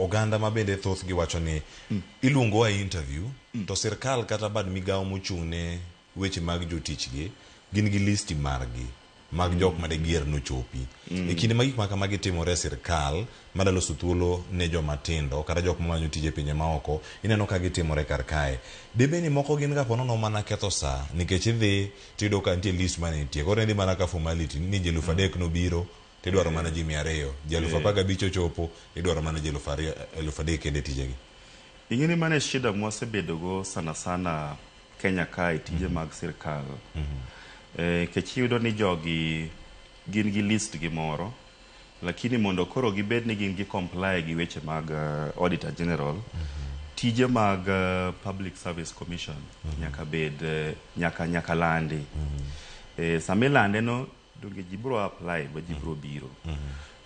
Oganda ma bende thothgi wacho ni iluongowa e interview to sirkal kata bad migawo mochung' ne weche mag jotich gi gin gi listi margi mag jok mane gier nochopi. E kinde ma gik ma kamagi timore e sirkal mada loso thuolo ne joma tindo kata jok mamanyo tije e pinje maoko, ineno ka gitimore kar kae. Debe ni moko gin ga ponono mana ketho saa nikech idhi tiyudo ka nitie list mane nitie. Koro idhi mana ka formality ni ji 3000 nobiro tidwaro mana ji 200. Ji 15,000 ochopo idwaro mana ji 2000 3,000 kende e tijegi. Ing'e ni mano e shida mwasebedogo sana sana Kenya kae tije mag sirkal. Nikech iyudo ni jogi gin gi list gi moro lakini mondo koro gibed ni gin gi comply gi weche mag Auditor General, tije mag Public Service Commission nyaka bed nyaka landi. Sama ilande no donge ji bro apply ba ji bro biro.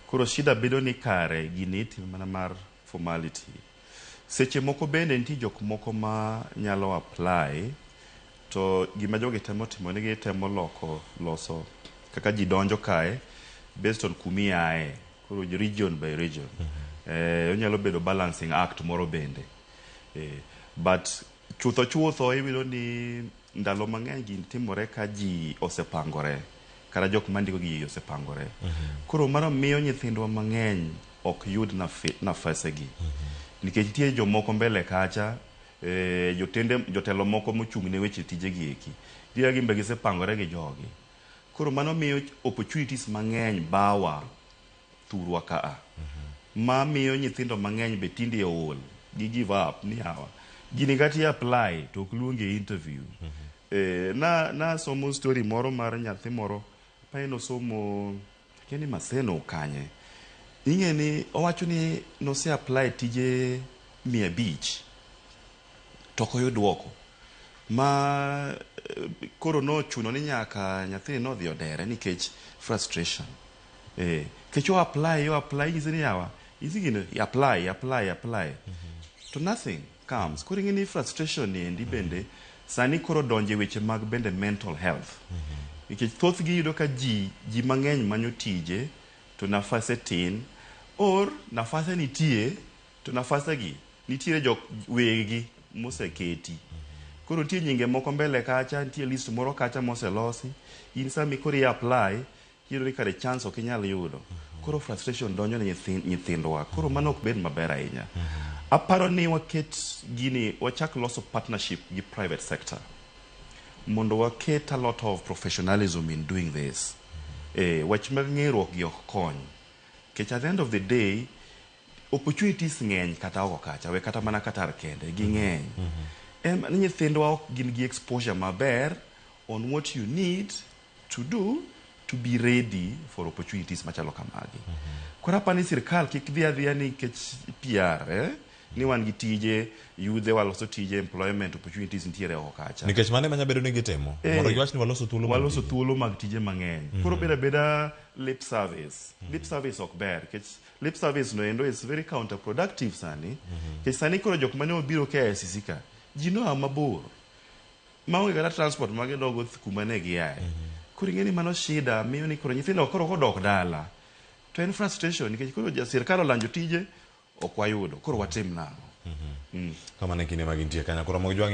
Koro shida bedo ni kare gini itimo mana mar formality. Seche moko bende nitie jok moko ma nyalo apply to gima jogi temo timo ni gitemo loko loso kaka ji donjo kae based on kumi ae. Koro region by region. Onyalo bedo balancing act moro bende. But chutho chutho iyudo ni ndalo mang'eny gini timore ka ji osepangore kata jok mandiko gi osepangore. Koro mano miyo nyithindwa mang'eny ok yud nafase gi. Nikech nitie jomoko mbele kacha, jotende jotelo moko mochung' ne weche tije gi eki. Nitie gin be gisepangore gi jogi. Koro mano miyo opportunities mang'eny bawa thurwa kaa. Ma miyo nyithindo mang'eny be tinde ool. Gi give up ni yawa. Gini kata i apply to ok luongi e interview. Na somo story moro mar nyathi moro apani nosomo akia ni Maseno kanye. Ing'e ni owacho ni nose apply tije 500 to ok oyud duoko. Ma koro nochuno ni nyaka nyathini nodhi odere nikech frustration. Nikech o apply o apply inyise ni yawa inyisi gini i apply apply apply to nothing comes. Koro ing'e ni frustration ni endi bende sani koro donje weche mag bende mental health. Nikech thothgi iyudo ka ji mang'eny manyo tije to nafase tin or nafase nitie to nafase gi nitiere jok wegi moseketi. Koro nitie nyinge moko mbele kacha, nitie list moro kacha moselosi. In sama koro i apply, iyudo ni kare chance ok inyal yudo. Koro frustration donjo ne nyithindwa. Koro mano ok bed maber ahinya. Aparo ni waket gini, wachak loso partnership gi private sector. Mondo waket a lot of professionalism in doing this. Wach mag ng'eruok gi ok kony. Nikech at the end of the day, opportunities ng'eny kata oko kacha, we kata mana Qatar kende, ging'eny. En ni nyithindwa ok gin gi exposure maber on what you need to do to be ready for opportunities machalo kamagi. Koro apani sirkal kik dhi adhiya nikech PR, ni wan gi tije, yudhe waloso tije, employment opportunities nitiere oko kacha. Nikech mano ema nyalo bedo ni gitimo. Mondo giwach ni waloso thuolo mag waloso tije. Thuolo mag tije mang'eny. Koro bedo abeda lip service. Lip service ok ber, nikech lip service no endo is very counterproductive sani. Nikech sani koro jok mane obiro KICC ka, ji noa mabor. Maonge kata transport ma gidogo kuma ne giaye. Koro ing'e ni mano shida miyo ni koro nyithindo koro kodok dala to en frustration nikech koro ja sirkal olanjo tije ok wayudo koro watim nang'o. Kamano e kinde ma gintie kanyo. Koro Ramogi Jwang'